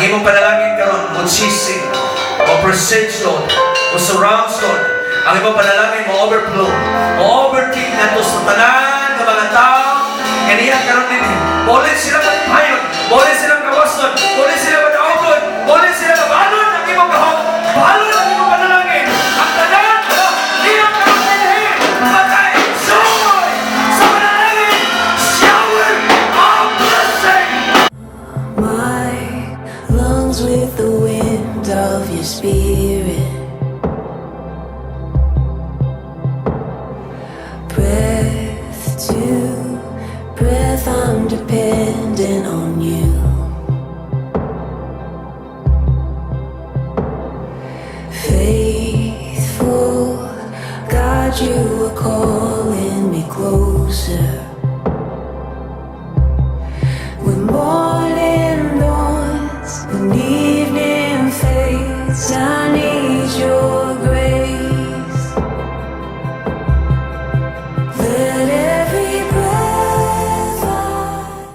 Ang imong panalangin karon mo sisi, mo presage, Lord, mo surrounds, Lord. Ang imong panalangin mo overflow, mo overtake nato sa tanan nga mga tao nga niya karon dinhi. Muli sila magpayon, muli sila kawason, muli sila madaogon, muli sila mabalon ang imong gahom, balon ang imong panalangin. Ang tanan niya karon dinhi maka-enjoy sa panalangin. Shower of blessing. My lungs with the wind of your spirit. Breath to breath, I'm dependent on you. Faithful God, you are calling me closer. When morning dawns and evening fades, I need your grace. Let every breath I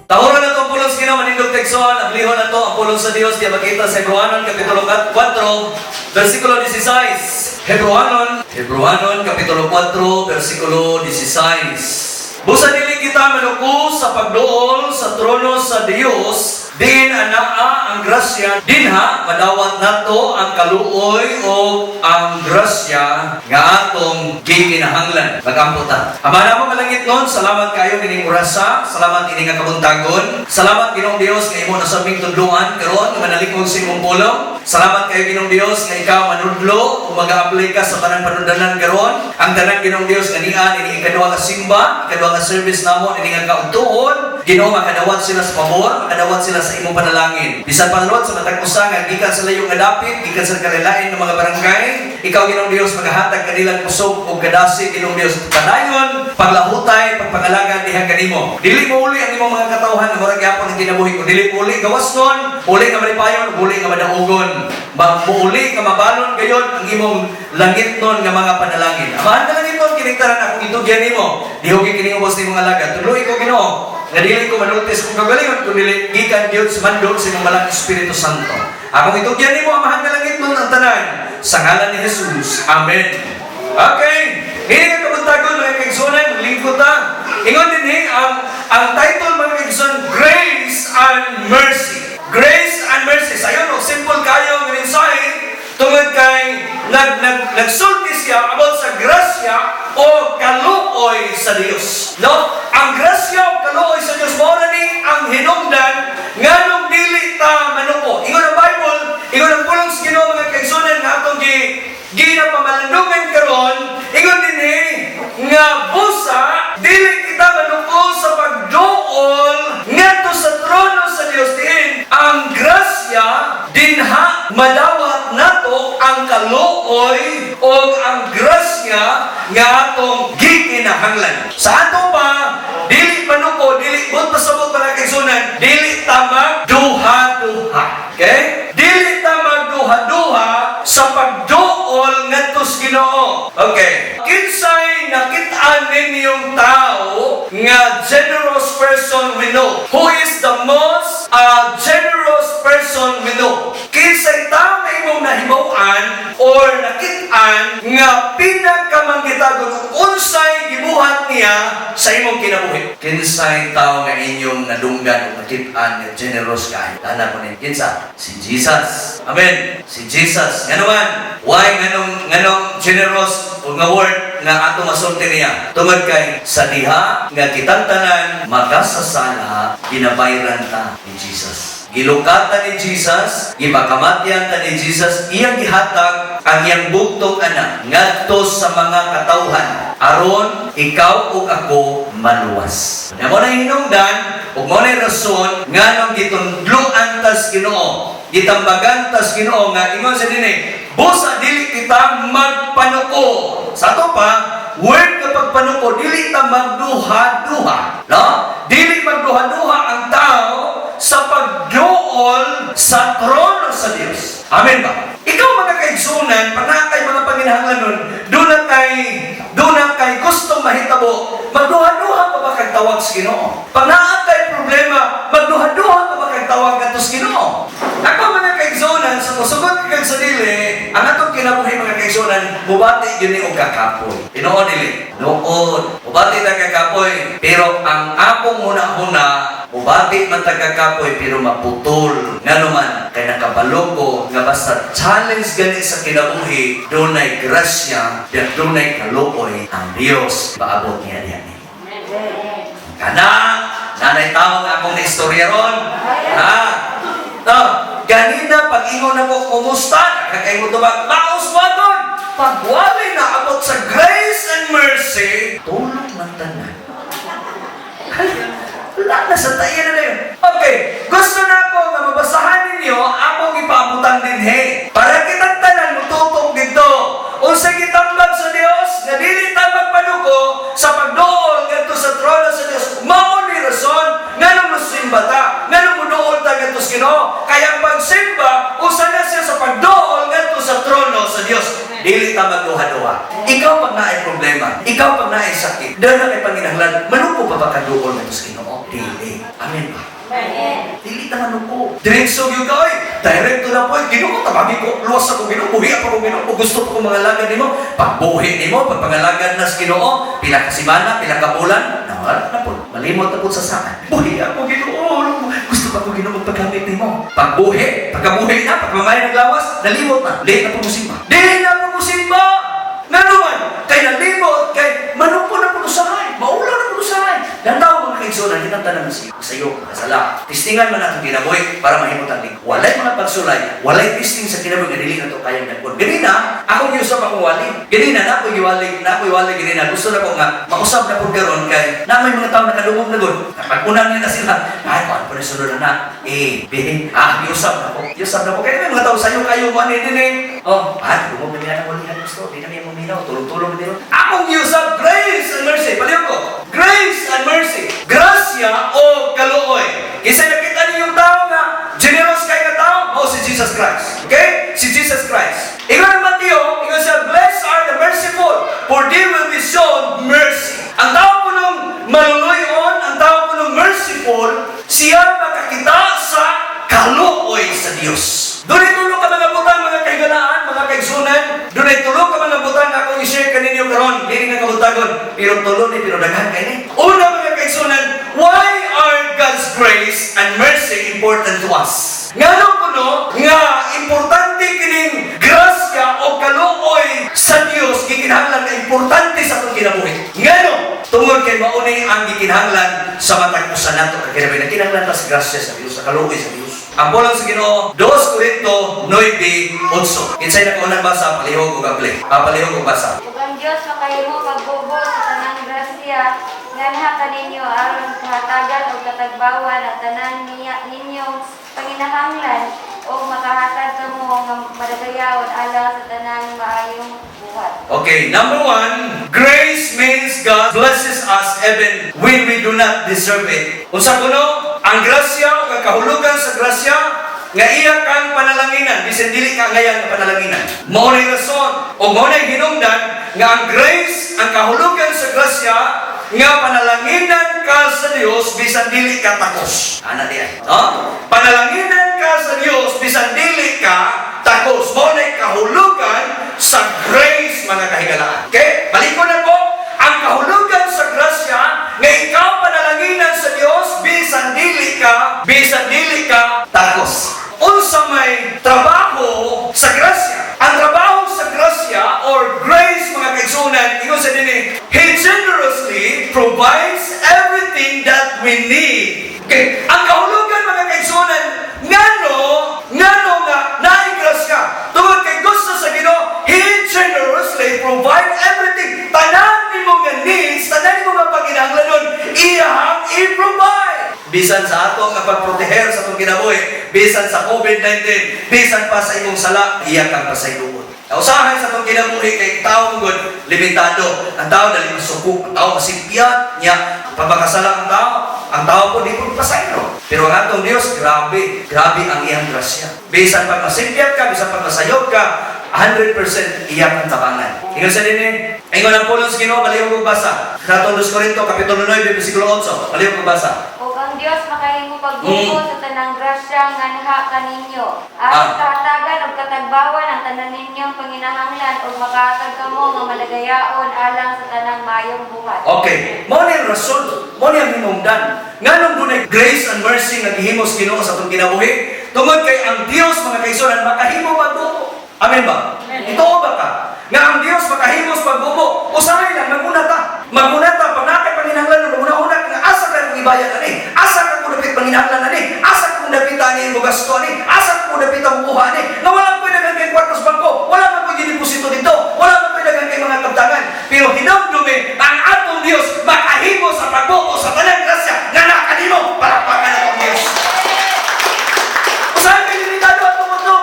Tahoran na to ang pulong sa Ginoo, manindog teksoan, ablihon na to ang pulong sa Dios, diya makita sa Hebrewanon, Kapitulo 4, versikulo 16. Hebrewanon, Hebrewanon, Kapitulo 4, versikulo 16. Busa dili kita manuko sa pagduol sa trono sa Dios, diin anaa ang grasya, dinha madawat nato ang kaluoy o ang grasya nga atong gikinahanglan. Magampo ta. Ama namo nga langitnon, salamat kayo kining orasa, salamat ini nga kabuntagon. Salamat, Ginoong Dios, nga imo na sa aming tudloan karon nga manalikog sa imong pulong. Salamat kayo, Ginoong Dios, nga ikaw manudlo ug mag-apply ka sa tanan panundanan karon. Ang tanan, Ginoong Dios, nga nian ini ikaduha nga simba, ikaduha nga service namo ini nga kaugtuon. Ginoo, makadawat sila sa pabor, makadawat sila sa imong panalangin. Bisan pa, Lord, sa matag usa nga gikan sa layo nga dapit, gikan sa kalilain ng mga barangay, ikaw, Ginoong Dios, magahatag kanilang kusog ug kadasig, Ginoong Dios. Padayon, paglahutay, pagpangalaga diha kanimo. Dili mo uli ang imong mga katawhan nga murag gyapon ang kinabuhi ko. Dili mo uli gawasnon, uli nga malipayon, uli nga madaugon. Muuli nga mabalon gayon ang imong langitnon nga mga panalangin. Amahan nga langitnon, kining tanan akong itugyan nimo. Dihugi kining ubos nimong alagad. Tudloi ko, Ginoo, nga dili ko manultis kung kagalingon, kun dili gikan gyud sa mando sa imong Balang Espiritu Santo. Akong itugyan nimo, Amahan nga langitnon, ang tanan sa ngalan ni Jesus. Amen. Okay. Ini nga kabuntagon, mga kaigsuonan, lingkod ta. Ingon dinhi ang title, mga kaigsuonan, Grace and Mercy. Grace and Mercy. Sayon, og simple kayo nga mensahe tungod kay nag nag nagsulti siya about sa grasya o kaluoy sa Dios. No? Ang grasya o kaluoy sa Dios mao na ni ang hinungdan nganong dili ta manuko. Ingon ang Bible, ingon ang pulong sa Ginoo, mga kaigsuonan, nga atong ginapamalandungan karon, ingon dinhi nga busa dili kita manuko sa pagduol ngadto sa trono sa Dios diin ang grasya, dinha madawat nato ang kaluoy o ang grasya nga atong gikinahanglan. Sa ato pa, dili manuko, dili but pasabot, mga kaigsuonan, dili ta magduha-duha. Okay? Dili ta magduha-duha sa pagduol ngadto sa Ginoo. Okay. Kinsay nakit-an ninyong tao nga generous person we know? Who is the most generous person we know? Kinsay tao nga imong nahibaw-an or nakit-an nga pinakamanggitagon, unsay gibuhat niya sa imong kinabuhi? Kinsay tao nga inyong nadunggan o nakit-an nga generous kaayo? Tana ko ni kinsa? Si Jesus. Amen. Si Jesus. Ngano man? Why nganong generous o nga word nga ato masulti niya? Tungod kay sa diha nga kitang tanan makasasala, ginabayran ta ni Jesus. Gilukatan ni Jesus, gipakamatyan ta ni Jesus, iyang gihatag ang iyang bugtong anak ngadto sa mga katawhan aron ikaw ug ako maluwas. Na mo na hinungdan ug mo na rason nganong gitundloan tas Ginoo, gitambagan tas Ginoo nga ingon sa dinhi, busa dili kita magpanuko. Sa ato pa, word nga pagpanuko, dili ta magduha-duha. No? Dili magduha-duha ang tao sa pagduol sa trono sa Dios. Amen ba? Ikaw, mga kaigsunan, pag naa kay mga panginahanglanon, doon na kay gustong mahitabo, magduha-duha pa ba kag tawag sa Ginoo? Pag naa kay problema, magduha-duha pa ba kag tawag kadto sa Ginoo? Ako Ang atong kinabuhi, mga kaigsuonan, mubati gyud ni og kakapoy. Tinuod dili? Nood. Mubati ta kakapoy, pero ang akong huna-huna, mubati man ta kakapoy pero maputol. Ngano man, kay nakabalo ko nga basta challenge gani sa kinabuhi, dunay grasya, dunay kaluoy ang Dios paabot niya diyan. Kana, nanay tao nga akong naistorya ron. Ha? No, ganina pag-ingon nako, "Kumusta?" Kagay mo tubag, "Maos wagon." Pagwali na abot sa grace and mercy, tulog ng tanan. Wala na sa tayo na yun. Okay, gusto na ako nga mabasahan ninyo akong ipaabutan dinhi. Para kitang tanan mututok dito. Unsa gitambag sa Dios nga dili ta magpanuko sa pagduol ngadto sa trono sa Dios. Mao ni rason nganong mosimba ta, nganong moduol ta ngadto sa Ginoo. Kaya ang pagsimba usa na siya sa pagduol ngadto sa trono sa Dios. Dili ta magduha-duha. Ikaw pag naay problema, ikaw pag naay sakit, dahil na kay panginahanglan, manuko pa ba ka duol ngadto sa Ginoo? Dili. Amen ba? Dili ta manuko. Diretso gyud ka oy. Direct to the point. "Ginoo, tabagi ko. Luwas ako, Ginoo. Buhi ako, Ginoo. Gusto ko mangalagad nimo." Pagbuhi nimo, pagpangalagad na sa Ginoo, pila ka semana, pila ka bulan, nawala na po. Malimot na po sa saan. "Buhi ako, Ginoo. Gusto pa ko, Ginoo, magpagamit nimo." Pagbuhi, pagkabuhi na, pagmamay ng lawas, nalimot na. Dili na po musimba. Dili na po musimba. Ngano man, kay nalimot, kay manuko na po usahay. Maulaw na po usahay. Dandaw, mga kaigsuonan, kitang tanan siyo. Sa iyo, kasala. Testingan man atong kinabuhi para mahimot ang lingkod. Walay mga pagsulay, walay testing sa kinabuhi nga dili nato kayang dagkon. Ganina, akong giusab akong wali. Ganina na ako giwali, na ako giwali ganina. Gusto na ko nga mausab na pud karon kay na may mga tao nakadungog na gud. Pag unang niya na sila, ay ko ano pa sunod na na. A, B, ah, giusab na ko. Giusab na ko. Kaya may mga tao sayo kayo mo ani din eh. Oh, ah, dungog na niya ang walihan gusto. Di na niya maminaw, tulong-tulong na nila. Akong giusab grace and mercy. Palihog ko. Grace and mercy. Grasya o kaluoy. Kinsa nakita ninyong tao nga generous kay nga tao, mao si Jesus Christ. Okay? Si Jesus Christ. Ingon ang Mateo, ingon siya, "Blessed are the merciful, for they will be shown mercy." Ang tao punong maluluyon, ang tao punong merciful, siya makakita sa kaluoy sa Dios. Dunay tulo ka mga butang, mga kahigalaan, mga kaigsuonan. Dunay tulo ka mga butang nga akong i-share kaninyo karon, dili nga kabuntagon, pero tulo ni pero daghan kay ni. Una, mga kaigsuonan, why are God's grace and mercy important to us? Ngano kuno nga importante kining grasya o kaluoy sa Dios, gikinahanglan nga importante sa atong kinabuhi? Ngano? Tungod kay mao ni ang gikinahanglan sa matag usa nato ka kinabuhi. Nagkinahanglan ta sa grasya sa Dios, sa kaluoy sa Dios. Ang pulong sa Ginoo, 2 Corinto 9:8. Kinsay nakaunang basa, palihog og apply. Ah, palihog og basa. Ug ang Dios makahimo pagbubo sa tanang grasya nganha kaninyo aron kahatagan ug katagbawan ang tanan niya ninyong panginahanglan ug makahatag kamo nga madagayaon alang sa tanang maayong buhat. Okay, number one, grace means God blesses us even when we do not deserve it. Unsa kuno? Ang grasya o ang kahulugan sa grasya nga iya kang panalanginan bisan dili ka ngayan nga panalanginan. Mao nay rason o mao nay hinungdan nga ang grace, ang kahulugan sa grasya nga panalanginan ka sa Dios bisan dili ka takos. Ana diay. No? Panalanginan ka sa Dios bisan dili ka takos. Mao nay kahulugan sa grace, mga kahigalaan. Okay? Balikon na po ang kahulugan sa grasya nga ikaw panalanginan sa Dios bisan dili ka takos. Unsa may trabaho sa grasya? Ang trabaho sa grasya or grace, mga kaigsuonan, ingon sa dinhi, He generously provides everything that we need. Okay, ang kahulugan, mga kaigsuonan, ngano nga naay grasya? Tungod kay gusto sa Ginoo, He generously provide everything. Tanan nimo nga needs, tanan nimo nga panginahanglanon, iyahang i-provide. Bisan sa ato nga pagproteher sa atong kinabuhi, bisan sa COVID-19, bisan pa sa imong sala, iya kang pasayloon. Usahay sa atong kinabuhi kay tao gud limitado. Ang tao dali masuko, ang tao masimpyat niya. Pag makasala ang tao po di po pasaylo. Pero ang atong Dios, grabe, grabe ang iyang grasya. Bisan pag masimpyat ka, bisan pag masayod ka, 100% iya kang tabangan. Ingon sa dinhi, ingon ang pulong sa Ginoo, palihog og basa. Sa atong 2 Corinto kapitulo 9 bersikulo 8, palihog og basa. Ug ang Dios makahimo pagbubo sa tanang grasya nganha kaninyo aron kahatagan ug katagbawan ang tanan ninyong panginahanglan ug makahatag kamo nga madagayaon alang sa tanang maayong buhat. Okay, mao ni ang rason, mao ni ang hinungdan. Nganong dunay grace and mercy nga gihimo sa Ginoo sa atong kinabuhi? Tungod kay ang Dios, mga kaigsuonan, makahimo pagbubo. Amen ba? Ituo ba ka nga ang Dios makahimo sa pagbubo? Usahay lang maguna ta. Maguna ta pag naa kay panginahanglan, maguna-una ka nga asa ka kung ibayad ani? Asa ka kung dapit panginahanglan ani? Asa ka kung dapit ani mo gasto ani? Asa ka kung dapit ang buha ani? Nga wala ko'y daghan kay kwarta sa bangko, wala man ko'y gideposito dito, wala man ko'y daghan kay mga kabtangan. Pero hinumdumi ang atong Dios makahimo sa pagbubo sa tanang grasya nga naa kanimo. Palakpakan ato ang Dios. Usahay kay limitado atong mundo.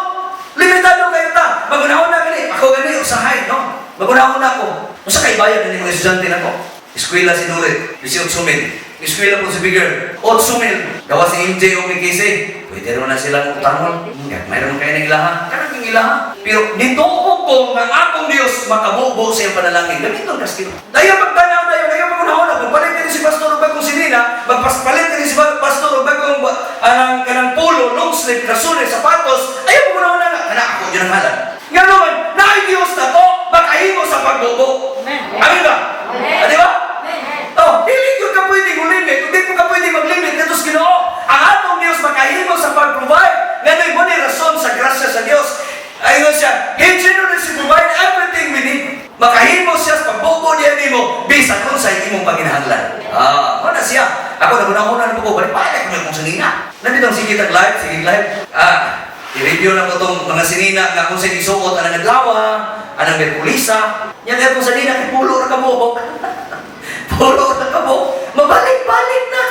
Limitado kayo ta. Maguna-una gani, ako gani usahay, no? Maguna-una ko. Usa kay bayad ni mga estudyante nako. Eskwela si Nurit, 18 mil. Eskwela po si Bigger, 8 mil. Gawa si MJ o ni Casey. Pwede naman na silang utangon. Mayroon kayo ng ilaha. Kanang yung ilaha. Pero nituo ko nga ang akong Diyos makabubo sa iyang panalangin. Ganito ang kaskino. Dayon pagtanaw dayon, dayon pag-unahon. Magpalit ka si Pastor og bagong sinina, magpalit ka si Pastor og bagong anang kanang polo, long sleeve, kasunes, sapatos, ayaw pag-unahon na nga. Kana ako yun ang halan. Nga naman, naay Diyos na to, makahimo sa pagbubo. Amen ba? Ah, di ba? Oh, dili gyud ka pwede limit, hindi po ka pwede mag-limit ngadto sa Ginoo. Ang atong Dios makahimo sa pag-provide. Nganoy mo ni rason sa grasya sa Dios. Ayon siya, He generously provide everything we need. Makahimo siya sa pagbubo niya nimo bisan unsay imong panginahanglan. Ah, mo na siya. Ako naguna-una na po ko, balik-balik ko kung sinina. Nandito ang sige tag live, sige live. Ah, i-review na ko tong mga sinina nga kung sa isuot anang adlaw, anang Merkulisa. Nya kaya kung sanina kay pulo ra ka buhok. Pulo ra ka buhok. Mabalik-balik na.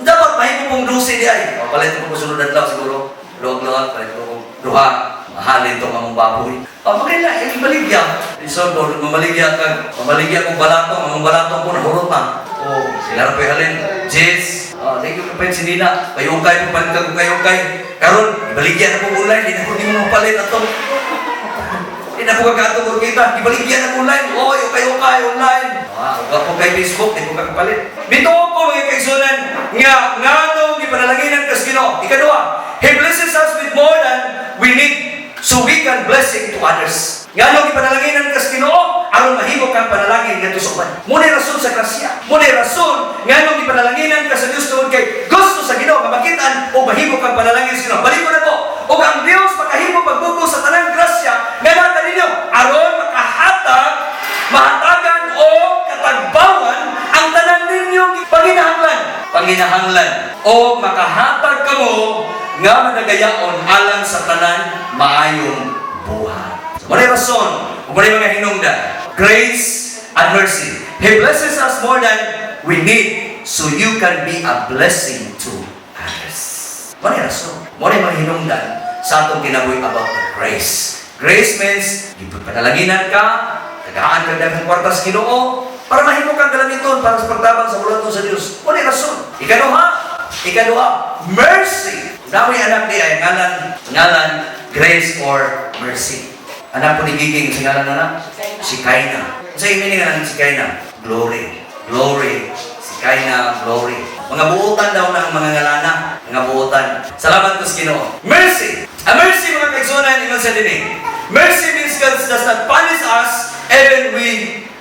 Dapat mahimo pong 12 di ay. O, palit ko po sunod adlaw siguro. Luwag-luwag, palit ko pong duha. Mahalin tong among baboy. O, maganda, yung ibaligya. Isod ko, mamaligya ka, mamaligya kong balatong, among balatong ko nahurot na. O, sila ra halin. Jess, oh, thank you kapit si Nina. Payukay po, palit ka kung kayukay. Karon, ibaligya na po online, di na po di mo mapalit ato. Di na po kagato kita, ibaligya na po online. Oy, ukay-ukay online. Ah, uga po kay Facebook, di po kakapalit. Bituo ko, mga kaigsuonan, nga nganong gipanalanginan kas Ginoo. Ikaduha, He blesses us with more than we need so we can blessing to others. Nganong gipanalanginan kas Ginoo, aron mahimo kang panalangin ngadto sa uban. Mao rason sa grasya. Mao rason nganong gipanalanginan ka sa Dios tungod kay gusto sa Ginoo nga makitaan o mahimo kang panalangin sa Ginoo. Balik ko na to. Og ang Dios makahimo pagbubo sa tanang grasya nga naa kaninyo aron makahatag, mahatagan o katagbawan ang tanan ninyong panginahanglan. Panginahanglan o makahatag kamo nga managayaon alang sa tanan maayong buhat. So, mao rason, ug mao mga hinungdan, grace and mercy. He blesses us more than we need so you can be a blessing to others. Mao rason, mao mga hinungdan sa atong kinabuhi about the grace. Grace means gipanalanginan ka, tagaan ka daghang kwarta sa Ginoo para mahimo kang galamiton para sa pagtabang sa buluhaton sa Dios. Mao rason. Ikaduha, mercy. Dami anak di ay ngalan, ngalan grace or mercy. Anak po ni Giging, sa ngalan na na? Si Kaina. Sa meaning nga si Kaina? Glory. Glory. Si Kaina, glory. Mga buutan daw ng mga ngalana. Mga buutan. Salamat ko sa Ginoo. Mercy. A mercy, mga kaigsuonan, ingon sa dining. Mercy means God does not punish us even we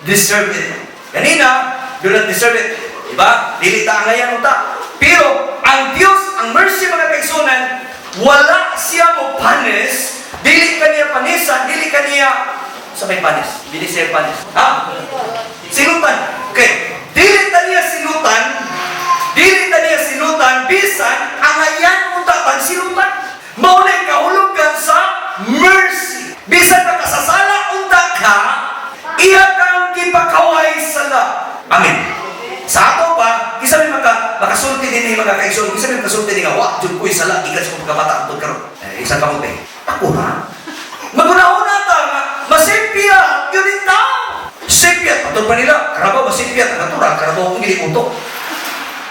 deserve it. Kanina, do not deserve it. Diba? Dili ta angayan unta. Pero ang Dios, ang mercy, mga kaigsuonan, wala siya mo punish, dili kaniya panisan, dili kaniya sa may punish. Dili siya punish. Ha? Silutan. Okay. Dili ta niya silutan, dili ta niya silutan bisan angayan unta pang silutan. Mao na kahulugan sa mercy. Bisan makasasala unta ka, iya kang gipakaway sala. Amen. Sa ato pa, kisa may makasulti din ni mga kaigsoon, kisa may makasulti din nga, wa, jud ko'y sala, ikan sa kong pagkabata, antod karon. Eh, isang kamote. Ako ha? Maguna-una ta nga, masipya, yun yung tao. Sipya, patod pa nila, karabaw, masipya, natural, karabaw kong giliuto.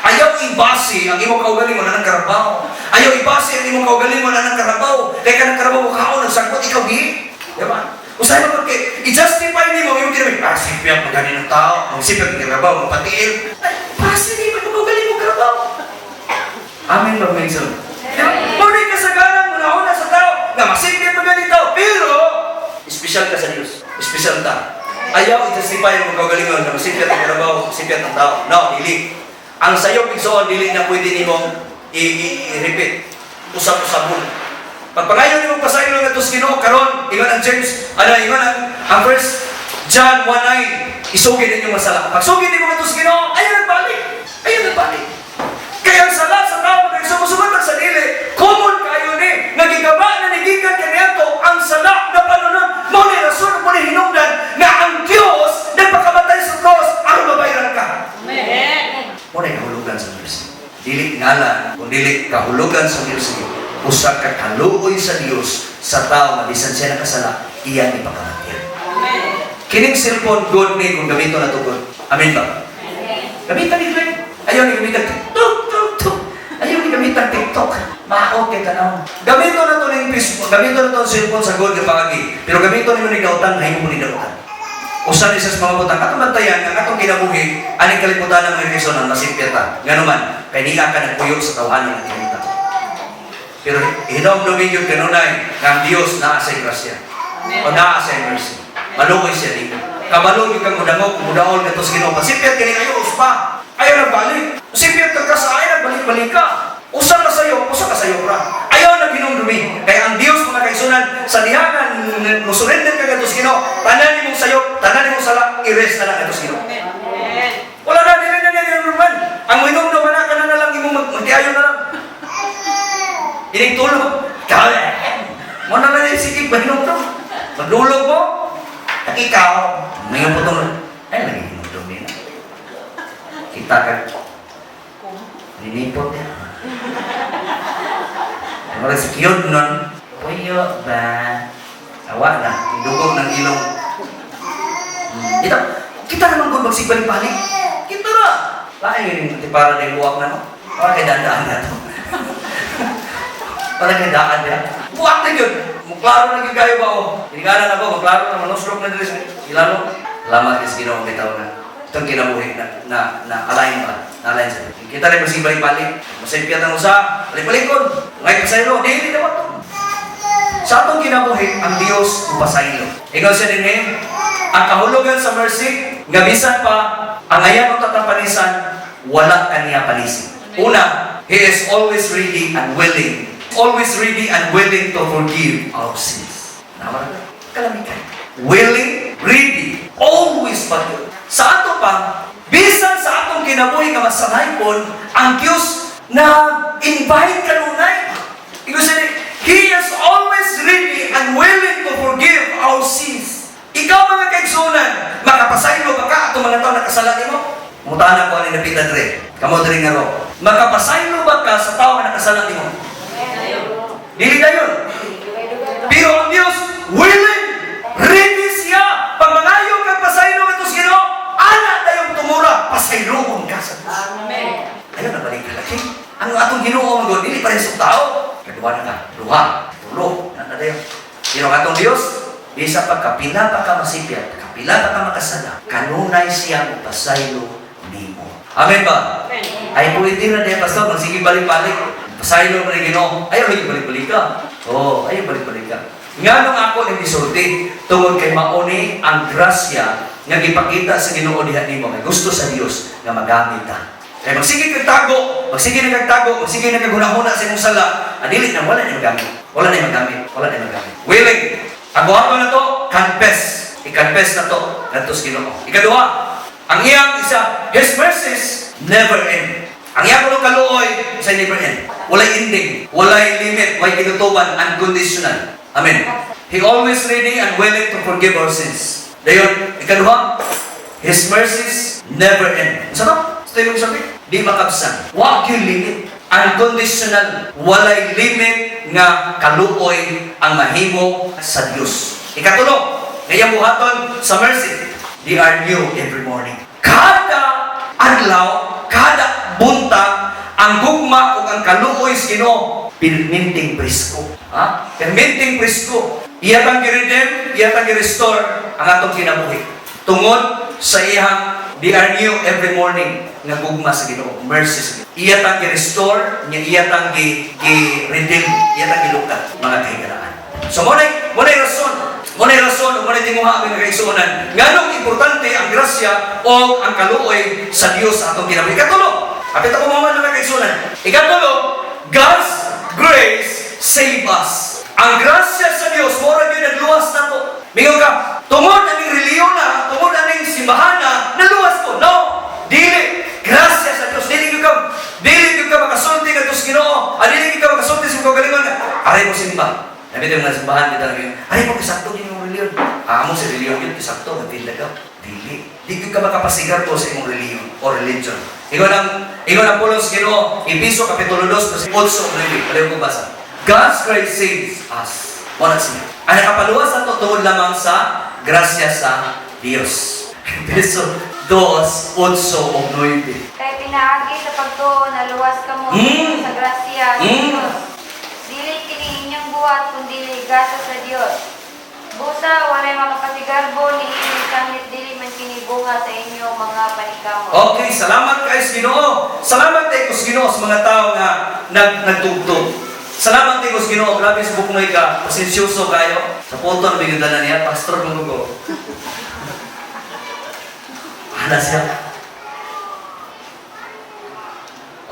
Ayaw ibase ang imong kaugalingon na ng karabaw. Ayaw ibase ang imong kaugalingon na ng karabaw. Kaya ka ng karabaw mo kaon, nagsangkot, ikaw di. Diba? Usahay mo kay i-justify nimo ang imong kinabuhi. Ah, sipya pa gani ng tao. Ang sipya ng karabaw, magpatiil. Ay, base di mo kaugalingon mo karabaw. Amen ba, mga igsoon? Diba? Muna kasagaran mo na sa tao nga masipya pa ganito. Special ta. Ayaw i-justify ang kaugalingon na masipyat ang kalabaw, masipyat ang tao. No, dili. Ang sayop, igsoon, dili na pwede nimong i-repeat. Usab-usabon. Pagpangayo nimo pasaylo ngadto sa Ginoo karon, ingon ang James, ano, ingon ang First John 1:9, isugid ninyo mga sala. Pagsugid nimo ngadto sa Ginoo, ayaw nagbalik. Ayaw nagbalik. Kaya ang sala sa tao kay sumusugat sa dili, common kayo ni, nagigaba na nigikan kaniadto ang sala na panunod. Mao ni rason, mao ni hinungdan nga ang Dios nagpakamatay sa cross aron mabayaran ka. Mao ni kahulugan sa mercy. Dili ngalan, kung dili kahulugan sa mercy, usa ka kaluoy sa Dios sa tao nga bisan siya nakasala, iyang ipakamatyan. Kining cellphone, good ni kung gamiton na to good. Amen ba? Gamitan ni Glenn. Ayaw ni gamitan TikTok, tuk, tuk. Ayaw ni gamitan TikTok. Maot kay tanaw. Gamiton na to ning Facebook, gamiton na to ang cellphone sa good nga paagi. Pero gamiton nimo ni dautan, mahimo mo ni dautan. Usa ni sa mga butang atong bantayan ang atong kinabuhi aning kalibutan ng mga Kristo nang masipyat ta. Ngano man, kay niya ka nagpuyo sa tawhanan ng kahita. Pero hinomdumi gyud kanunay nga ang Dios naa sa grasya. O naa sa mercy. Maluoy siya nimo. Kabalo gyud kang mudangog, mudaol ngadto sa Ginoo. Pasipyat kini ayo uspa. Ayaw nagbalik. Pasipyat ka sa ayaw nagbalik-balik ka. Usa ka sayo, usa ka sayo ra. Ayaw na hinumdumi. Kaya ang Dios, mga kaigsunan, sa diha nga musurrender ka ngadto sa Ginoo, tanan nimong sayo, tanan nimong sala, i-rest na lang ngadto sa Ginoo. Wala na, dili na niya hinumduman. Ang hinumduman na kana na lang imong magtiayon na lang. Inig tulog. Kaya, mo na lang yung sige, mahinumdum. Magdulog mo. Ikaw, ngayon po itong, ay, lagi hinumdum nila. Kita ka, ninipot niya. Wala si cute nun. Puyo ba? Awa na, dugog ng ilong. Ito, kita naman kung magsigbalik-balik. Kita na. Lain yung para na buwak na, no? Para kay dandaan na to. Para kay daan niya. Buwak na yun. Muklaro na yun kayo ba, oh? Hinigana na ko, maklaro na, manusrok na dili sa ilalo. Salamat kay sa Ginoo bitaw na. Itong kinabuhi na align ba? Na align sa Kita rin magsibalik-balik. Masipyat ang usa, balik-balikon. Ngay pasaylo, dili na to. Sa atong kinabuhi, ang Dios upasaylo. Ikaw siya din eh, ang kahulugan sa mercy, nga bisan pa, ang ayan o tatapanisan, wala kaniya panisi. Una, He is always ready and willing. Always ready and willing to forgive our sins. Nawa na kalamikan. Willing, ready, always pa yun. Sa ato pa, bisan sa atong kinabuhi nga masanaypon, ang Diyos na invite kanunay. Ibig sabihin, He is always ready and willing to forgive our sins. Ikaw, mga kaigsunan, makapasaylo ba ka atong mga tao nakasala nimo? Mutana ko ani napita dre. Kamo dre nga ro. Makapasaylo ba ka sa tao nga nakasala nimo? Dili dayon. Pero ang Dios willing, ready siya. Pag mangayo kag pasaylo ngadto sa Ginoo, ana dayong tumura, pasayloon ka sa Dios. Ayaw na balik ka lagi. Ang atong Ginoo man dili pa rin sa tao. Kaduha na ka, duha, tulo, na dayon. Pero ang atong Dios, bisa pa kapila pa ka masipyat, kapila pa ka makasala, kanunay siya mo pasaylo nimo. Amen ba? Ay, pwede na diya, pastor, magsige balik-balik. Pasaylo mo ni Ginoo. Ayaw lagi balik-balik ka. Oo, oh, ayaw balik-balik ka. Nganong ako ning gisulti? Tungod kay mauni ang grasya nga gipakita sa Ginoo diha nimo kay gusto sa Dios nga magamit ta. Kay magsige kag tago, magsige na kag tago, magsige na kag hunahuna sa imong sala, adili na wala ni magamit. Wala ni magamit, wala ni magamit. Willing. Ang buhaton na to, confess. I-confess na to ngadto sa Ginoo. Ikaduha, ang iyang isa, His mercies never end. Ang iyang kuno kaluoy sa never end. Walay ending, walay limit, walay kinutuban, unconditional. Amen. He always ready and willing to forgive our sins. Dayon, ikaduha, His mercies never end. Sa to? Sa ito yung sabi? Di makabsan. Wa gyud limit. Unconditional. Walay limit nga kaluoy ang mahimo sa Dios. Ikatulo, ngayong buhaton sa mercy, they are new every morning. Kada adlaw, kada buntag, ang gugma ug ang kaluoy sa Ginoo, perminting presko. Ha? Perminting presko. Iya tang gi-redeem, iya tang gi-restore ang atong kinabuhi. Tungod sa iyang they are new every morning nga gugma sa Ginoo, mercy sa Ginoo. Iya tang gi-restore, nya iya tang gi-redeem, iya tang gilukat mga kahigalaan. So mo na rason, mo na rason, mo na tinguha, mga kaigsuonan. Nganong importante ang grasya o ang kaluoy sa Dios sa atong kinabuhi. Ikatulo, apit ako mga mga kaigsuonan. Ikatulo, God's grace save us. Ang grasya sa Dios mora gyud nagluwas nato. Mingon ka, tungod aning relihiyon na, tungod aning simbahan na, naluwas ko. No, dili. Grasya sa Dios, dili gyud ka makasulti ngadto sa Ginoo. Ah, dili gyud ka makasulti sa imong kaugalingon nga, "Aray mo simba." Nabi tayo mga simbahan kita lang, "Aray mo kisakto din yung relihiyon." Ah, mo sa relihiyon yun, kisakto, nagtinda ka. Dili. Di gyud ka makapasigar po sa imong relihiyon o religion. Ikaw ang pulong sa Ginoo, Epeso Kapitulo 2, versikulo 8 ug 9. Palayo ko basa. God's grace saves us. Wala siya. Ang nakapaluwas ato tungod lamang sa grasya sa Dios. Epeso 2, 8 ug 9. Kay pinaagi sa pagtuo naluwas kamo sa grasya sa Dios. Dili kini inyong buhat kundi gasa sa Dios. Busa walay makapasigarbo niini sangit dili man kini bunga sa inyong mga paningkamot. Okay, salamat kay sa Ginoo. Salamat kay sa Ginoo sa mga tao nga nagtugtog. Salamat kay sa Ginoo. Grabe sa buknoy ka, pasensyoso kayo. Sa puto na bigyan dala niya, pastor mo ko. Ana siya.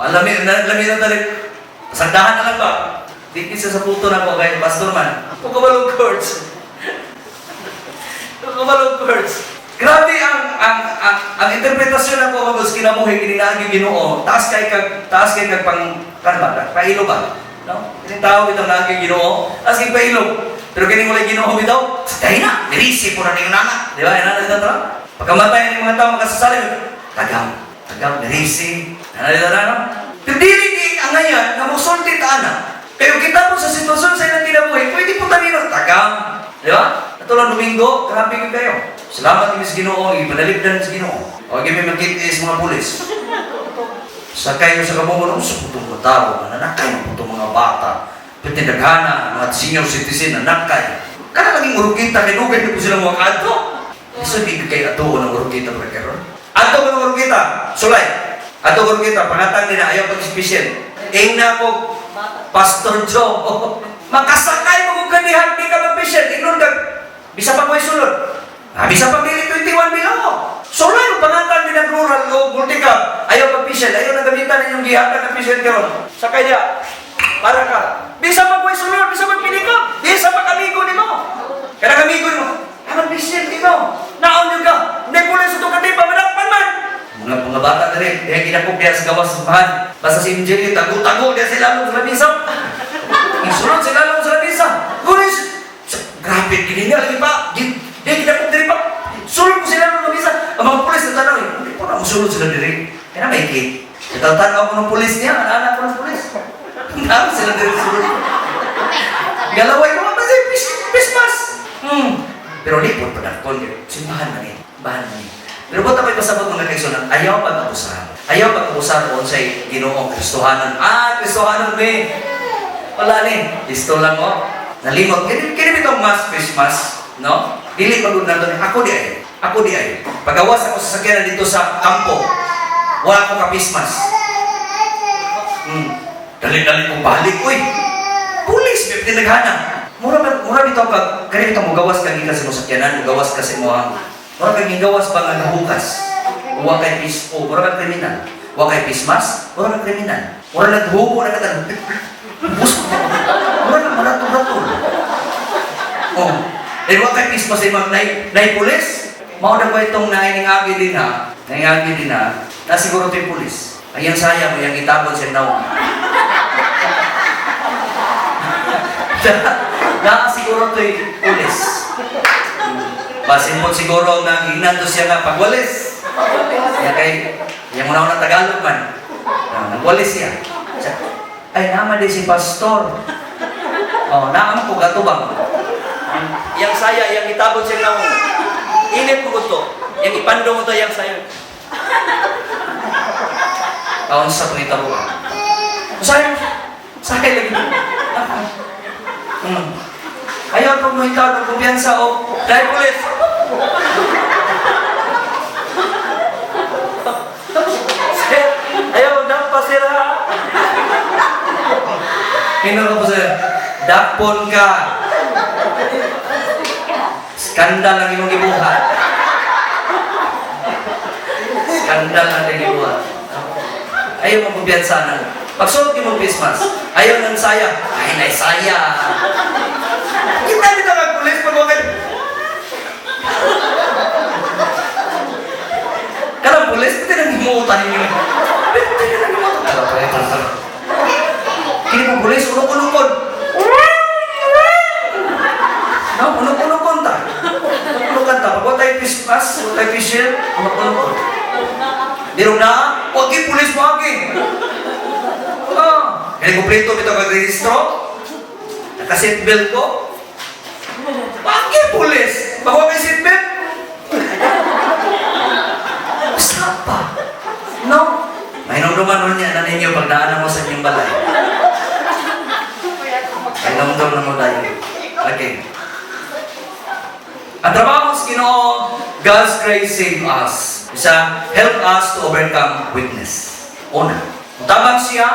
Lami, na, lami na dali. Sandahan na lang ba? Di siya sa puto na ko kay pastor man. Kung kabalong church. Kung kabalong church. Grabe ang interpretasyon ako mga kinabuhi kini naagi Ginoo. Taas kay kag pang kan ba? Pailo ba? No? Kining tao bitong naagi Ginoo, taas kay pailo. Pero kining walay Ginoo bitaw, dahil na, mirisi po na ninyo nana. Di ba? Ina na dito. Pagkamatay ng mga tao makasasalim, tagam, tagam, mirisi. Ana dito na, no? Pero dili di ang ngayon, nga musulti ta ana. Pero kita po sa sitwasyon sa ilang kinabuhi, pwede po tanino, tagam. Di ba? Ato lang Domingo, grabe gyud kayo. Salamat kami sa Ginoo, ipanalipdan sa Ginoo. O kami magkita sa mga pulis. Sa kayo sa kamungo, sa putong mga tao, nanakay ng putong mga bata. Pwede daghana, mga senior citizen, nanakay. Kana laging urukita, kay dugay na po silang mga kadto. So, di kay ato ng urukita pa karon. Ato ko ng urukita, sulay. Ato ko urukita, pangatang nila, ayaw pag-special. Ing na ko, Pastor Joe, makasakay mo kung ganihan, di ka mag-special. Ingnon ka, bisa pa ko'y sulod. Ah, bisa pa dili 21 below. Sulay mo pangatang din ang rural o multicab. Ayaw pag-special, ayaw na gamitan ninyong gihatag na special karon. Sakay dia. Para ka. Bisa pa ko'y sulod, bisa pa pinikap. Bisa pa kamigo nimo. Kada kamigo nimo. Ah, mag-special nimo. Naon yun ka. Hindi pulis ito katipa, madakpan man. Mga bata na rin, kaya ginakop diya sa gawas sa simbahan. Basta si MJ, tago-tago diya sila sa lamisa. Isulod sila lang sa lamisa. Gulis! Grabe, kini niya lagi pa. Di, di ginakop diri pa. Sulod ko sila ng lamisa. Ang mga pulis na tanaw, eh, hindi po na musulod sila diri. Kaya na may cake. Itatanaw ko ng pulis niya, anak ko ng pulis. Naan sila diri sulod. Galaway ko ba siya Christmas? Pero di po padakon yun. Simbahan na ni. Simbahan na ni. Pero ba't ako'y pasabot, mga kaigsuonan, ayaw pag-abusahan. Ayaw pag-abusahan kung sa'y Ginoong Kristohanon. Ah, Kristohanon be. Wala ni. Listo lang mo. Nalimot. Kini kini bitong mass Christmas, no? Dili pagod na to. Ako di ay. Ako di ay. Pagawas ako sa sakyanan dito sa kampo, wala ko ka-Christmas. Dali-dali kong balik, uy. Pulis, may tinaghana. Mura ba, mura bitaw ka, kani bitaw mo gawas ka gikan sa imong sakyanan, mo gawas ka sa imong, mura kang gigawas pa nga nahukas. Wa kay pis, oh, mura kang kriminal. Wa kay pismas, mura kang kriminal. Mura naghubo na ka. Bus, mura kang marato-rato. Oh, eh wa kay pismas imong nay pulis. Mao na ko itong naay ning agi din ha. Naay agi din ha. Na siguro to'y pulis. Ayan saya mo yang itabon sa nawong. Na siguro to'y pulis. Basin mo siguro nga ginato siya nga pagwalis. Ya kay yang una una Tagalog man. Ah, nagwalis siya. Siya, ay naman di si pastor. Oh, naam ko gatubang. Yang saya yang itabon siya nawong. Init mo to. Yang ipando mo to yang saya. Taon sa panitabo. Sayang, sayang lagi. Ayaw pag mo ikaw ng kumpiyansa o dahil pulis. Sir, ayaw, dampa sir ha. Hino ka po sir. Dakpon ka. Skandal ang imong gibuhat. Skandal ang imong gibuhat. Ayaw mo kumpiyansa na. Pagsuot mo face mask, ayaw ng saya. Ay, nay saya. Kita dito ang pulis pag wakay. Kanang pulis, pwede nang himutan ninyo. Pwede nang himutan. Tara, tara, tara, tara. Kini po pulis, unok-unokon. No, unok-unokon ta. Unok-unokan ta. Pag tayo face mask, wa tayo face shield, unok-unokon. Dirong na, wag pulis mo agi. Ah, kaya kumpleto bitaw kag rehistro. Naka-seatbelt ko. Bakit pulis? Bago kay seatbelt? Basta pa. No? Mahinumduman nun niya na ninyo pag daan mo sa inyong balay. Mahinumdum na mo tayo. Okay. Ang trabaho sa Ginoo, God's grace save us. Isa, help us to overcome weakness. Una, mutabang siya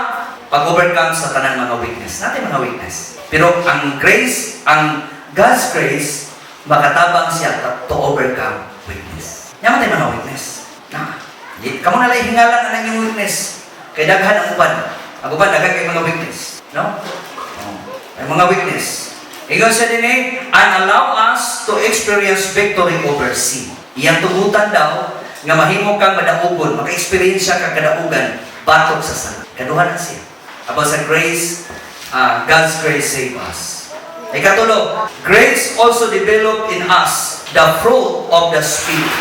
pag-overcome sa tanang mga weakness. Natin mga weakness. Pero ang grace, ang God's grace, makatabang siya to overcome weakness. Yaman tayo mga weakness. Na, di, kamo na lang hingalan ang inyong weakness. Kay daghan ang uban. Ang uban, daghan kay mga weakness. No? Oh, may mga weakness. Ingon siya din eh, and allow us to experience victory over sin. Iyang tugutan daw, nga mahimo kang madaugon, maka-experience siya kang kadaugan, batok sa sala. Kaduha na siya. About sa grace, God's grace save us. Ikatulo, grace also develop in us the fruit of the Spirit.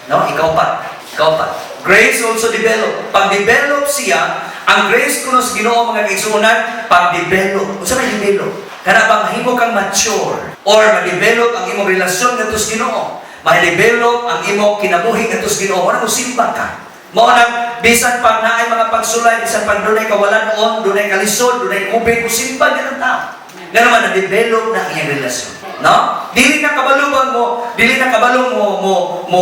No? Ikaw pa. Ikaw pa. Grace also develop. Pag-develop siya, ang grace kuno sa Ginoo, mga kaigsuonan, pag-develop. Unsa may develop? Kana ba mahimo kang mature or ma-develop ang imong relasyon ngadto sa Ginoo? Ma-develop ang imong kinabuhi ngadto sa Ginoo. Wala mo simba ka. Mao nang bisan pag naay mga pagsulay, bisan pag dunay kawalan-on, dunay kalisod, dunay kubig, musimba gyud ang tao. Nga naman na-develop na ang iyang relasyon. No? Dili na kabalubang mo, dili na kabalo mo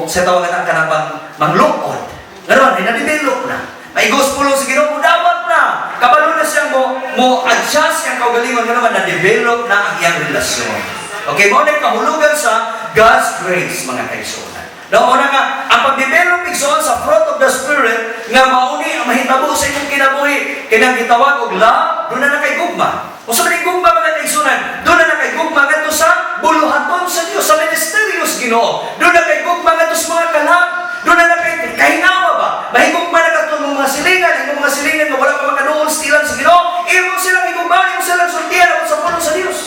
sa tawagan ang kanabang manglukod. Nga naman, ay na-develop na. May gospel sa Ginoo mo dapat na. Kabalo na siyang mo adjust siyang kaugalingon, nga naman na-develop na ang iyang relasyon. Okay, mo na kahulugan sa God's grace, mga kaigsuonan. No, una nga, ang pag-develop, igsoon, sa fruit of the Spirit nga mauni ang mahitabo sa imong kinabuhi, kanang gitawag og love, doon na kay gugma. Unsa man gugma, mga kaigsuonan? Doon na kay gugma ngadto sa buluhaton sa Dios, sa ministeryo sa Ginoo. Doon na kay gugma ngadto sa mga kalag. Doon na kay kahinawa ba? Mahigugma na kadto mga silingan, imong mga silingan nga wala pa makaduol sa tilang sa Ginoo, imo silang higugmaon, imo silang sultian ako sa pulong sa Dios.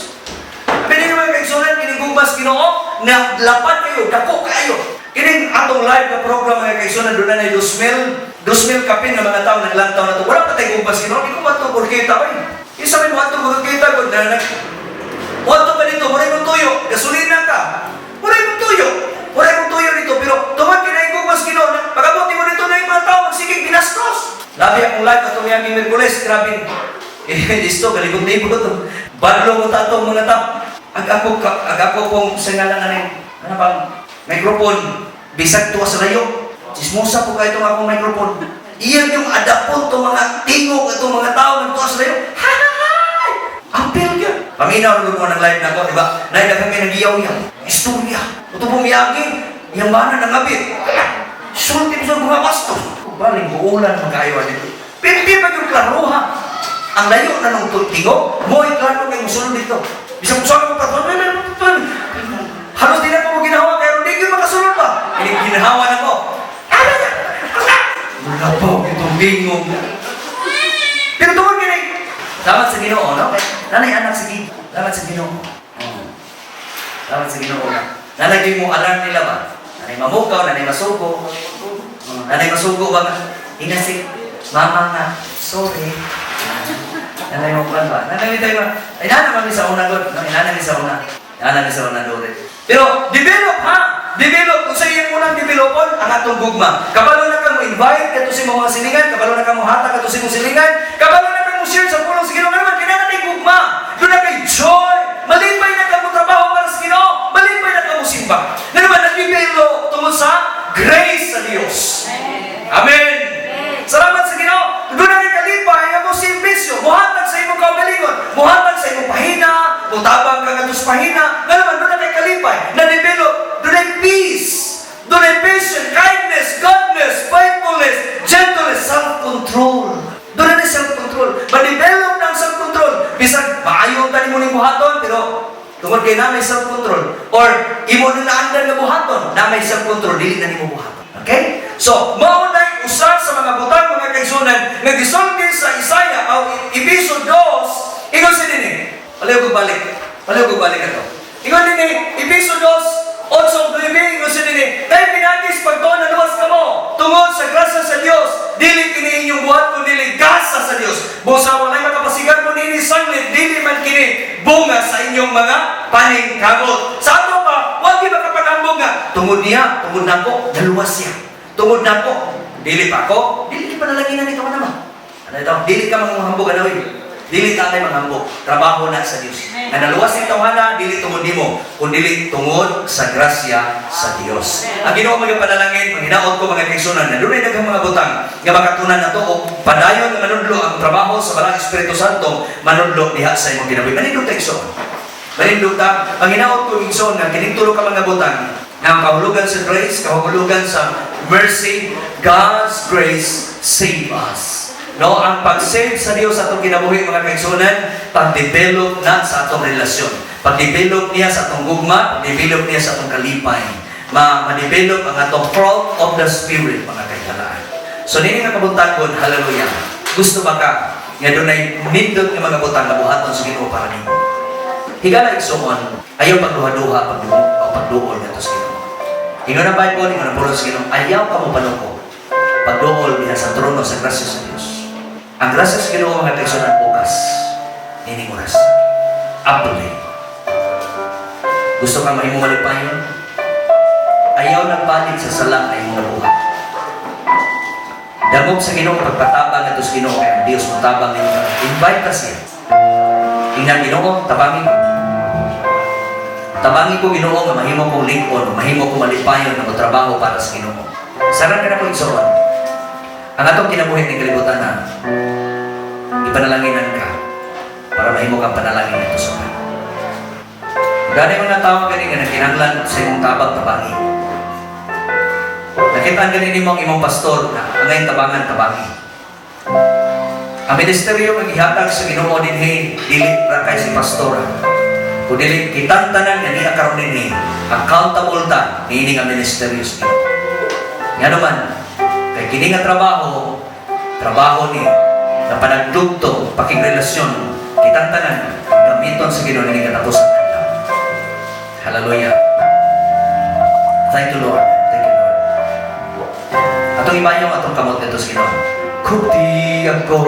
Abi ninyo, mga kaigsuonan, kining gugma sa Ginoo na lapad kayo, dako kayo. Kining atong live na program, mga kaigsuonan, doon na 2,000, 2,000 kapin nga mga tao naglantaw na to. Wala pa tayo gugma sa Ginoo, di ko mato kita oy. Isa may mo kita gud na nag Wato ka dito, muray mong tuyo, gasolina ka. Muray mong tuyo. Muray mong tuyo dito, pero tungod kay naay gugma sa Ginoo, na pag-abot mo dito na yung mga tao magsigig binastos. Labi akong live atong yaging Miyerkules, grabe. Eh, listo, kalibot-libot to. Badlo mo ta atong mga tao. Ag ako pong sa ngalan na ano bang microphone, bisag tuwa sa layo. Chismosa po kayo itong akong microphone. Iyan yung adapon itong mga tingog itong mga tao ng tuwa sa layo. Hi! Ampil yun. Paminaw na mo ng live na ko, di ba? Nahidagan kayo nagiyaw-yaw. Istorya. Ito po miyagi, iyang mana nangabit. Sulti mo sa mga pastor. Baling buulan magkayo dito. Pindi pa yung klaroha. Ang layo na nung tingog, mo klaro kay musulod dito. Bisag kung saan mo pa, halos di na ko mo ginawa, kaya hindi yun makasulod ba? Ini ginawa na ko. Mga itong tingog. Pero tungod kini, salamat sa Ginoo, no? Nanay anak sa Ginoo. Salamat sa Ginoo. Oh. Salamat sa Ginoo. Nanay mo alarm nila ba? Nanay mamukaw, nanay masugo. Oh, nanay masugo ba nga? Inasik, mama nga, sorry. Nanay mo ba? Nanay tayo ba? Ay, nana kami sa una, God. No, inana mi sa una. Inana mi sa una, Dore. Pero, develop ha! Develop! Kung sa iyang unang developon, ang atong gugma. Kabalo na kang mo invite kato sa imong mga silingan, kabalo na kang mo hatag kato sa imong silingan, kabalo na kang mo share sa pulong sa Ginoo. Nga naman, kinahanglan kay gugma. Doon na kay joy. Malipay na kang mo trabaho para sa Ginoo. Malipay na kang mo simba. Nga naman, nag-develop tungod sa grace sa Dios. Amen. Salamat sa Ginoo. Doon na kay kalipay nga mo serbisyo, muhatag sa imong kaugalingon, muhatag sa imong pahina, mutabang ka. ngadto sa pahina. Nga naman, duna kay kalipay, na-develop, dunay peace, dunay patience, kindness, goodness, faithfulness, gentleness, self-control. Dunay na self-control. Ma-develop na ang self-control. Bisan maayo ta nimo ning buhaton, pero tungod kay na may self-control or imo na naandan nga buhaton, na may self-control, dili na nimo buhaton. Okay? So, mao na usa sa mga butang, mga kaigsuonan, nga gisulti sa Isaiah o Episo 2, ingon si dinhi. Paliw ko balik. Paliw ko balik ato. Ingon dinhi, Episo 2, 8 9, ingon si dinhi, "Kay pinaagi sa pagtuo naluwas kamo tungod sa grasya sa Dios. Dili kini inyong buhat kundi gasa sa Dios. Busa walay makapasigarbo niini sanglit, dili man kini bunga sa inyong mga paningkamot." Sa ato pa, wa gyud makapaghambog nga tungod niya, tungod nako, naluwas siya. Tungod nako, dili pa ako, dili di panalanginan ni ka naman. Ano ito? Dili ka manghambog, ano eh? Dili ta kay manghambog. Trabaho na sa Dios. Nga naluwas ni tawhana, dili tungod nimo, kundi tungod sa grasya sa Dios. Ang Ginoo magapanalangin, manghinaot ko, mga kaigsuonan, na dunay daghang mga butang nga makatunan nato og padayon nga manudlo ang trabaho sa Balaang Espiritu Santo, manudlo diha sa imong kinabuhi. Manindog ta, igsoon. Manindog ta, manghinaot ko, igsoon, nga kining tulo ka mga butang nga ang kahulugan sa grace, kahulugan sa mercy, God's grace save us. No, ang pag-save sa Dios sa atong kinabuhi, mga kaigsuonan, pag-develop na sa atong relasyon. Pag-develop niya sa atong gugma, pag-develop niya sa atong kalipay. Ma-develop ang atong fruit of the Spirit, mga kahigalaan. So, nini nga kabuntagon, hallelujah. Gusto ba ka nga dunay nindot nga mga butang na buhaton sa Ginoo para nimo? Higala, igsoon, ayaw pagduha-duha pagduo o pagduol ngadto sa Ginoo. Ingon ang Bible, ingon ang pulong sa Ginoo, ayaw ka mo panuko pagduol diha sa trono sa grasya sa Dios. Ang grasya sa Ginoo, mga kaigsuonan, bukas nining oras. Apple. Gusto ka mahimo malipayon? Ayaw nagpalit sa sala ay imong nabuhat. Dangop sa Ginoo pagpatabang ngadto sa Ginoo kay ang Dios motabang nimo. Invite ka siya. Ingnan, "Ginoo, tabangi ko. Tabangi ko, Ginoo, nga mahimo kong lig-on, mahimo kong malipayon nga motrabaho para sa Ginoo." Saran ka na ko, igsoon. Ang atong kinabuhi ng kalibutan na ipanalanginan ka para mahimo kang panalangin ngadto sa God. Gani mga tao gani nga nagkinahanglan sa imong tabang, tabangi. Nakitaan gani nimo ang imong pastor na angay tabangan, tabangi. Ang ministeryo nga gihatag sa Ginoo dinhi dili ra kay si pastora. Kun dili kitang tanan nga niya karon dinhi, accountable ta niini nga ministeryo sa Ginoo. Ngano man, kay kini nga trabaho, trabaho ni na panagdugtong, pakigrelasyon, kitang tanan gamiton sa Ginoo niini katapusan ng adlaw. Hallelujah. Thank you, Lord. Thank you, Lord. Atong imayong atong kamot ngadto sa Ginoo. Kupti ako,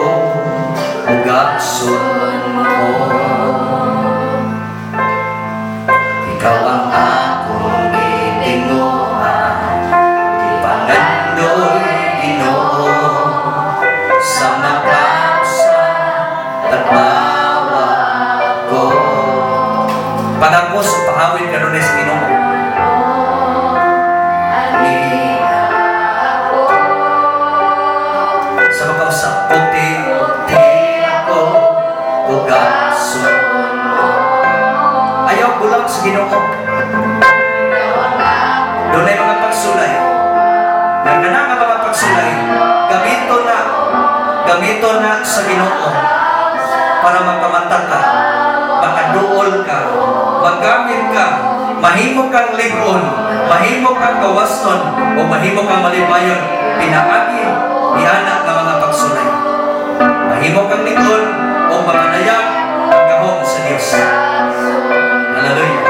hugason mo. Ikaw ang akong gitinguha, ipangandoy, Ginoo, sa makausa tagbawa ko. Pagakos, pahawin kanunay sa Ginoo. Ani ako. Sa makausa, kupti, kupti ako, hugason mo. Ayaw bulag sa Ginoo. Dunay mga pagsulay. Nga kana nga mga pagsulay, gamito na sa Ginoo para makamata ka, makaduol ka, magamit ka, mahimo kang lig-on, mahimo kang gawasnon, o mahimo kang malipayon, pinaagi niana nga mga pagsulay. Mahimo kang lig-on o makanayag ang gahom sa Dios. Hallelujah.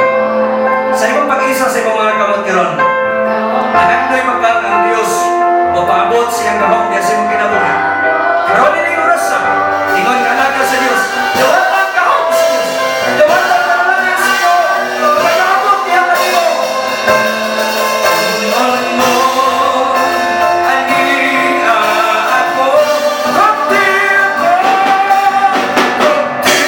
Sa imong pag-isa sa imong mga kamot karon, nangandoy magkang ang Dios mopaabot siyang gahom diha sa imong kinabuhi. Karon ini oras sa ingon ka na sa Dios. Dawat ang gahom sa Dios. Dawat ang panalangin sa Ginoo. Pagkaabot diha kanimo. Ingon mo, ani ako, kupti ako, kupti.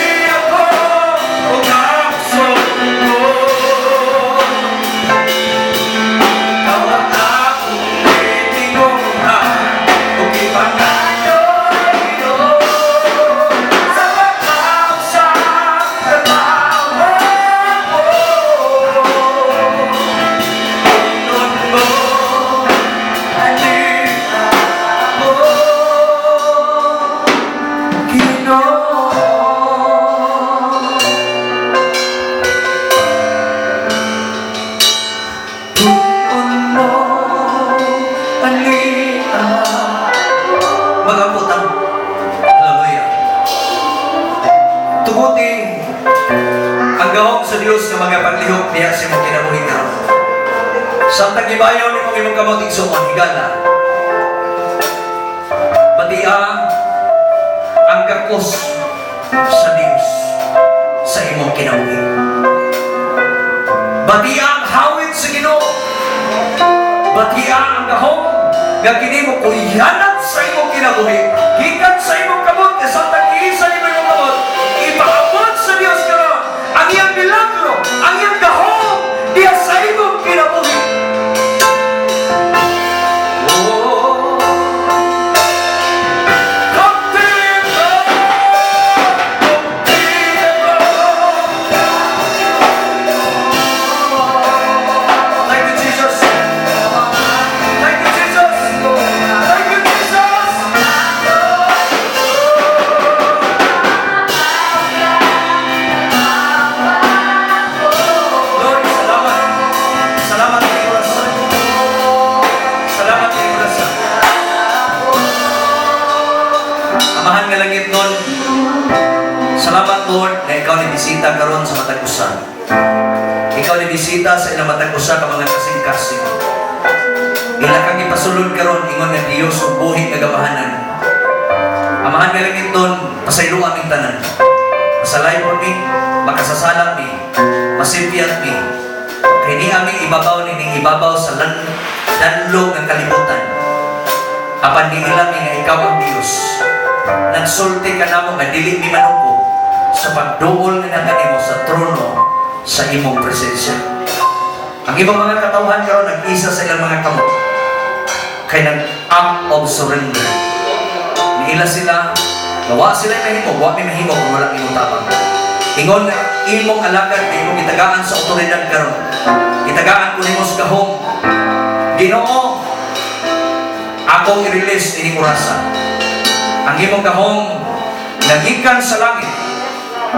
gahom sa Dios nga mga paglihok diha sa imong kinabuhi karon. Samtang gibayon imong imong kamot, igsuon, higala. Batia ang gakos sa Dios sa imong kinabuhi. Batia ang hawit sa Ginoo. Batia ang gahom nga kini mo kuyanat sa imong kinabuhi. Gikan sa imong kamot, nga samtang giisa nimo imong kamot, ipaabot sa Dios karon ang iyang milagro, ang iyang gahom diha sa imong kinabuhi. Oh. Contigo, contigo. Thank you, Jesus. Thank you, Jesus. Thank you, Jesus. Lord, salamat. Salamat kay oras. Salamat kay oras. Amahan nga langit nun, salamat, Lord, na ikaw ni bisita karon sa matag usa. Ikaw ni bisita sa ilang matag usa ka mga kasing-kasing. Ila kang ipasulod karon ingon nga Dios ug buhi nga gamahanan. Amahan nga langit nun, pasaylo aming tanan. Masalaypon mi, makasasala mi, masipyat mi. Kay ni ami ibabaw ni ibabaw sa danlog ng kalibutan. Apan niila mi nga ikaw ang Dios. Nagsulti ka namo nga dili mi manuko sa pagduol nga kanimo sa trono sa imong presensya. Ang ibang mga katawhan karon nag-isa sa ilang mga kamot kay nag act of surrender. Niila sila nga wa sila mahimo, wa mi mahimo kung wala imong tabang. Ingon nga imong alagad nga imong gitagaan sa otoridad karon. Gitagaan ko nimo sa gahom. Ginoo, akong i-release ining orasa. Ang imong gahom nagikan sa langit.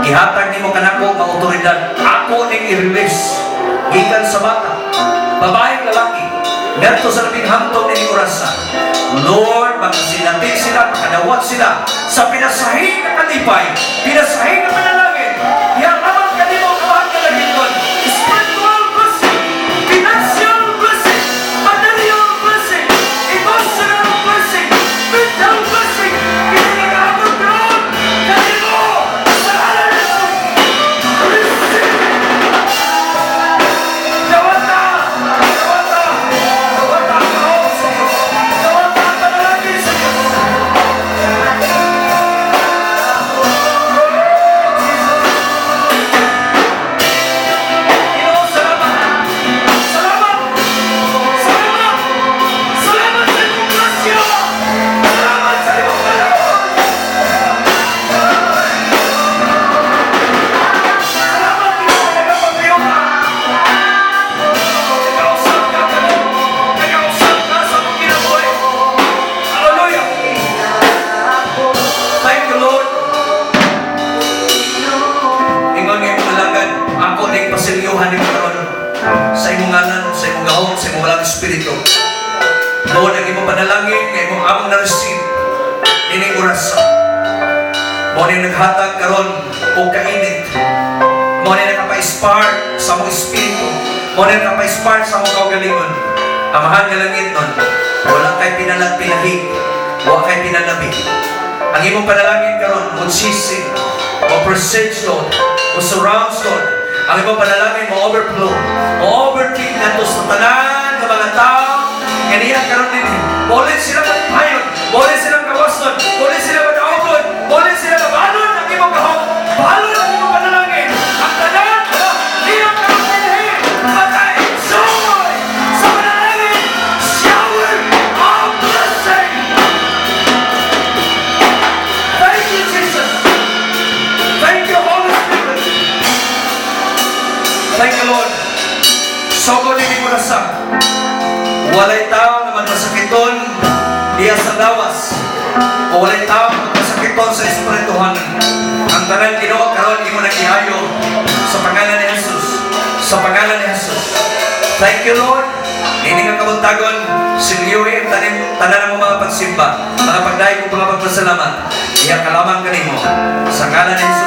Gihatag nimo kanako nga otoridad. Ako ning i-release gikan sa bata, babae, lalaki, ngadto sa labing hamtong nining orasa. Lord, makasinati sila, makadawat sila sa pinasahi nga kalipay, pinasahi nga panalangin. Yaman kanimo, Amahan nga langitnon. Spiritual blessing, financial blessing, material blessing, emotional blessing, mental blessing. Kini nga karon kanimo sa ngalan ni Jesus. Receive. Dawata! Dawata! Dawata ang gahom sa Diyos! Dawata ang panalangin sa Diyos! Jesus! Ginoo, salamat! Salamat! Salamat! Salamat sa imong grasya! Salamat sa imong panahon! Salamat, Ginoo, nagapaglayo ka! Nagausap ka karon. Nagausap ka sa among kinabuhi. Hallelujah. Thank you, Lord. Ingon nga imong alagad, ako ning pasilyuhan nimo karon sa imong ngalan, sa imong gahom, sa imong walang espiritu. Lord, ang imong panalangin nga imong among na-receive nining oras. Mao ni naghatag karon og kainit. Mao ni nakapa-spark sa among espiritu. Mao ni nakapa-spark sa among kaugalingon. Amahan nga langit nun, wala kay pinalag pinahig, wa kay pinalabi. Ang imong panalangin karon mo sisi, mo presage, Lord, mo surrounds, Lord. Ang imong panalangin mo overflow, mo overtake nato sa tanan nga mga tao nga niya karon dinhi. Maulit sila magpayon, maulit sila kawason, maulit sila madaogon, maulit sila mabalon ang imong gahom, balon ang imong panalangin. Ang tanan niya karon dinhi maka-enjoy sa panalangin. Shower of blessing. Thank you, Jesus. Thank you, Holy Spirit. Thank you, Lord. Sugod ini mo sa walay tao nga magmasakiton diya sa lawas o walay tao nga magmasakiton sa espirituhan. Ang tanan, Ginoo, karon imo nagihayo sa pangalan ni Jesus. Sa pangalan ni Jesus. Thank you, Lord. Niini nga kabuntagon, silyuhi ang tanim, tanan mo mga pagsimba, mga pagdayeg ug mga pagpasalamat. Iya kalamang kanimo. Sa ngalan ni Jesus.